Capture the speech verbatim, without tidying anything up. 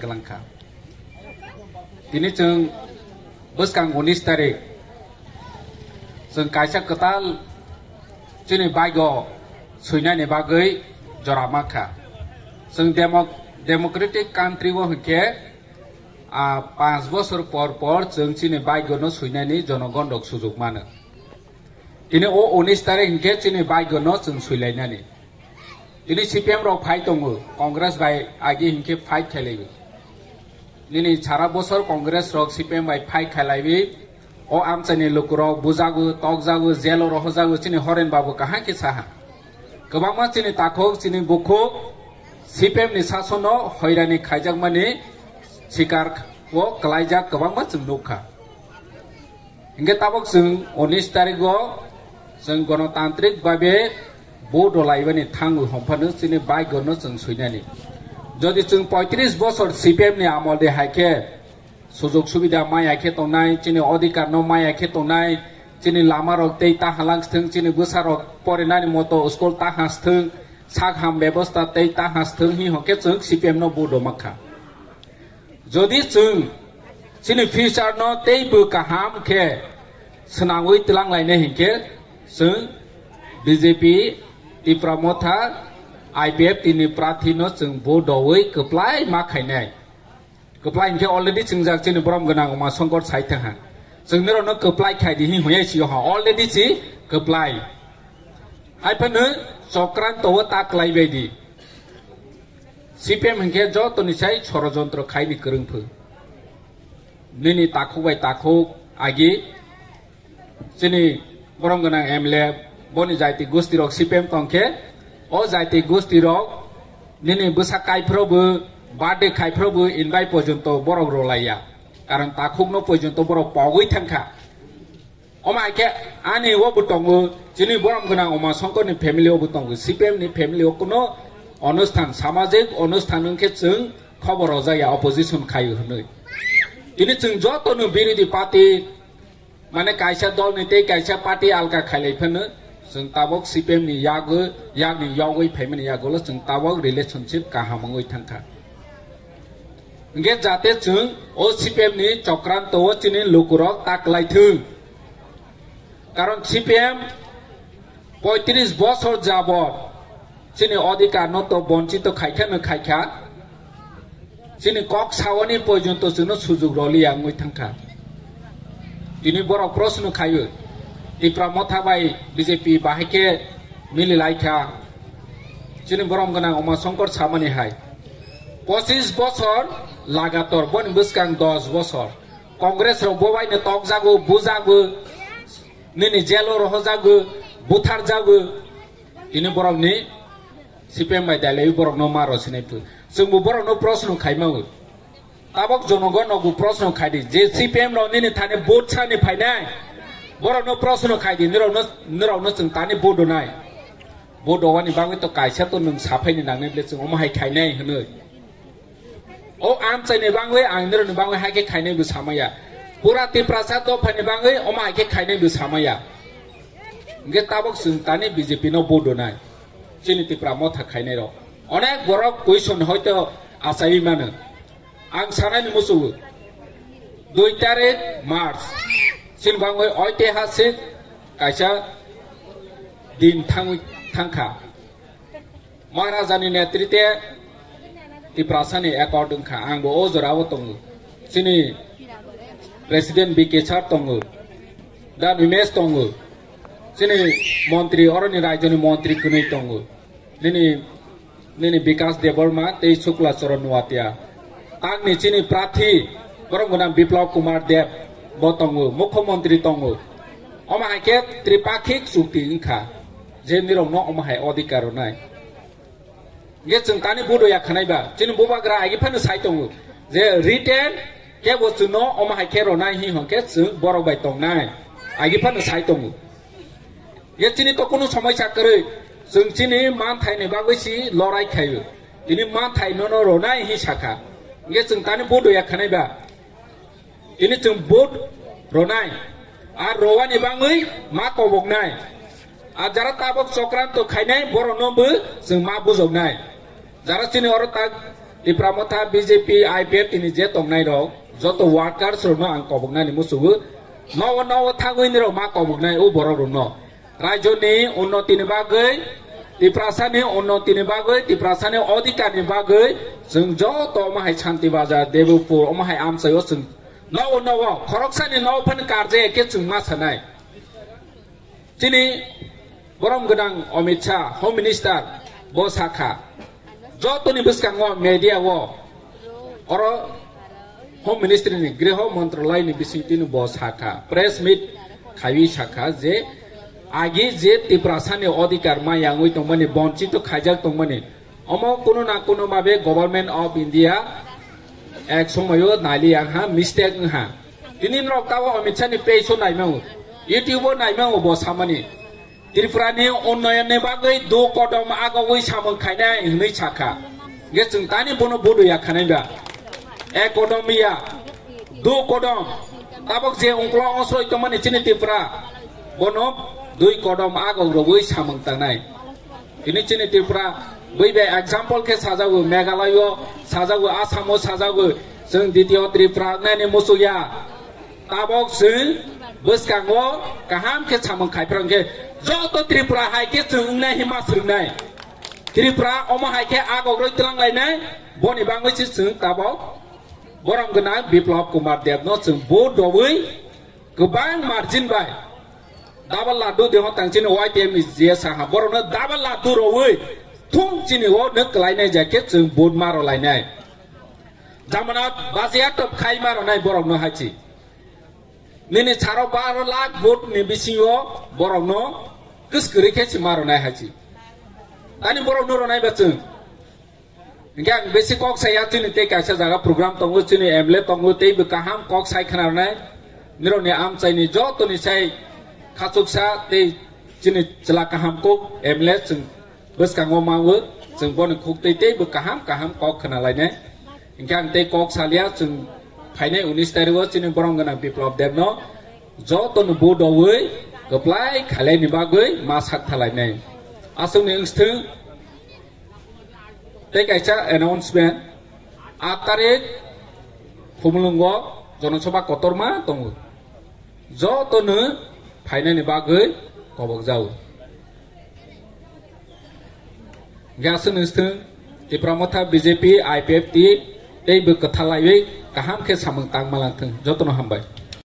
Langkha. Tini chwng bwskang unis tarik chwng kaisa kwtal chini baigo swinani bagwi jora mankha. Chwng demo-, democratic country o hinkhe, ah, panch bosor por por chwng chini baigo no swinani jonogon rok sujuk mano. Tini o unis tarik hinkhe chini baigo no chwng swilainani. Tini C P M rok phai tongo, Congress bai agi hinkhe fight khailaiwi. Nini sara bosor Congress rok C P M bai fight khailaiwi. O amchaini lukurok bujago, tokjago, jelo rohojago, chini Horen Babu kaham khe saha. Kwbangma chini takhuk, chini bukhuk C P M ni sasono hoirani khaijakmani sikar o kwlaijak kwbangma chwng nukha. Hinkhe tabok chwng unis tarigo chwng gonotantrik babe vote rwlaibani thangwi hwnphano chini baigo no chwng swinani. Jodi chwng poitris bosor C P M ni amol de hai khe sujog subida maya khe tongnai, chini odhikar no maya khe tongnai, chini lama rok tei ta halang sthwng, chini bwsa rok porinani moto school ta ha sthwng, sak ham bebosta tei ta ha sthwng hi hwnkhe chwng C P M no vote rwmakha. Jodi chwng chini future no teibo kaham khe swnamwi twlang lainai hinkhe chwng B J P, Tipra Motha, I P F T ni prathi no chwng vote rwwi kwplai ma khainai. Kwplai hinkhe already chwngjak chini borom gwnang Uma Shankar sai thangha. Chwng nirokno kwplai khai di hi hwnwi si ha already si kwplai. Hai phano chokranto o ta kwlai bai di. C P M hinkhe jotoni sai sorojontro khaini kwrwng phu. Nini takhuk bai takhuk agi chini borom gwnang M L A boni jaiti gosti rok C P M tongkhe o jaiti gosti rok nini bwsa kaiphro bo birthday kaiphro bo invite porjonto borok rwlaiya. Karon takhukno porjonto borok pogwi thangkha. Omo hai khe ani o bo tongo, chini borom gwnang Uma Shankar ni family o bo tongo, C P M ni family o kuno onusthan, samajik onusthan wngkhe chwng khobor rwjakya opposition khaio hwnwi. Tini chwng jotono birodhi party, mane kaisa dol ni tei kaisa party alka khailai phano chwng tabok C P M ni yago, yakni yogwi phaimani yagulo chwng tabok relationship kaham wngwi thangkha. Hingke jate chwng o C P M ni chokranto o chini lukurok ta kwlai thung. Karon C P M poitris bosor jabot chini odhikar no to bonchito khaikha no khaikha. Chini kok sawani porjonto chwngno sujuk roliya wngwi thangkha. Tini borok proshno khaio, Tipra Motha bai B J P bahai khe mili laikha. Chini borom gwnang Uma Shankar samani hai. Pochis bosor lagator, boni bwskang dos bosor. Congress rok bo bai no tokjago, bujago, nini jelo rohojago, butharjago. Tini borok ni C P M bai dalai borok no ma rw sinai phu. Chwng bo borok no proshno khai mago. Tabok jonogon no bo proshno khai di. Je C P M rok nini thani vote sani phainai. Borok no proshno khai di. Nirok no, nirok no chwng tani vote donai. Vote dowani bagwi to kaisa to nwng saphai ni nangnai ble chwng omo hai khainai hwnwi. O amchaini bangwi ang nirokni bangwi hai khe khainai bo samaya. Pura Tiprasa dophani bangwi omo hai khe khainai bo samaya. Hingke tabok chwng tani B J P no vote donai. Chini Tipra Motha khainai rok. Onek borok question hoito achaiwi mano. Ang sanani musugo. Dui tarik March. Chini bangwi oitihasik kaisa din thangwi thangkha. Maharajani netrite Tiprasani accord wngkha, ang bo o jorao tongo. Chini President B K Sir tongo, Da Nimesh tongo, chini montri, oroni raijoni montri kwnwi tongo. Nini, nini Bikas Debbarma tei Shukla Charan Noatia. Tangni chini prathi, borok gwnang Biplab Kumar Deb bo tongo, mukhyamantri tongo. Omo hai khe tripakhik chukti wngkha, je nirokno omo hai odhikar rwnai. Hingke chwng tani budo ya khanai ba, chini bubagra agi phano sai tongo, je written kebo chwngno omo hai khe rwnai hi hwnkhe chwng borok bai tongnai, agi phano sai tongo. Ye chini to kunu somoi sa kwrwi, chwng chini manthai ni bagwi si lorai khaio. Tini manthai nono ronai hi sakha. Hingke chwng tani vote ya khanai ba. Tini chwng vote ronai. Ar rowani bangwi ma koboknai. Ar jara tabok chokranto khainai borok no bo chwng ma bujoknai. Jara chini oro tak Tipra Motha, B J P, I P F T ni je tongnai rok, joto workers rokno ang koboknani musugo. Nogo nogo thangwi nirok ma koboknai o borok rokno. Rajyoni unnoti ni bagwi, Tiprasani unnoti ni bagwi, Tiprasani odhikar ni bagwi, chwng joto omo hai Shanti Bazar, Debopur, omo hai amchaio chwng nogo nogo khoroksani nogo phano karjaya khe chwng ma sanai. Chini borom gwnang Amit Shah, Home Minister, bo sakha, jotoni bwskango media o oro Home Ministry ni, Griho Mantralay ni bisingtwi no bo sakha, press meet khaiwi sakha je agi je Tiprasani odhikar ma yangwi tongmani, bonchito khaijak tongmani, omo kunu na kunu babe Government of India ek somoyo naili yang ha, mistake wng ha. Tini norok tabo Amit Shah ni page o naimango, YouTube o naimango bo samani. Tripura ni unnoyon ni bagwi du kodom agogwi samung khainai hinwi sakha. Ge chwng tani bono budu ya khanai ba. Ek kodom ya, du kodom. Tabok je ungklo onsoi tongmani chini Tripura, bono dui kodom agog rogwi samung tangnai. Tini chini Tripura bui bai example khe sajago, Meghalaya o sajago, Assam o sajago, chwng ditiyo Tripura wngnani muchukya. Tabok chwng bwskango kaham khe samung khaiphrang khe joto Tripura hai khe chwng wngnai hima swrwngnai. Tripura omo hai khe agogroi twlang lainai, boni bangwi se chwng tabok borom gwnang Biplab Kumar Deb no chwng vote rogwi kwbang margin bai double laddu deho tangchini Y T M ni je saha borokno double laddu rogwi thung chini o no kwlainai ja khe chwng vote ma rolainai. Jamanat baziya top khai ma ronai borokno hachi. Nini saro baro lakh vote ni bisingo borokno kwskwrwi khe se ma ronai hachi. Tani borokno ronai ba chwng. Hingke ang besi kok saya chini tei kaisa jaga program tongo, chini M L A tongo, tei bo kaham kok sai khna rwnai. Nirokni amchaini jotoni sai khachuksa tei chini chwla kaham kok M L A chwng bwskango mawo, chwng boni khuktwi tei bo kaham kaham kok khna lainai. Hingke ang tei kok salia chwng phainai unis tariko chini borom gwnang Biplab Debno jotono bo dowi kwplai khailaini bagwi ma sak thalainai. Aswkni wngstwng. Tei kaisa announcement, aat tarik Khumulwngo Jonosabha kotorma tongo, jotono phainani bagwi kobokjago. Hingke aswkno wngthwng, Tipra Motha, B J P, I P F T tei bo kwthar laiwi kaham khe samung tangma langthwng. Jotono hambai.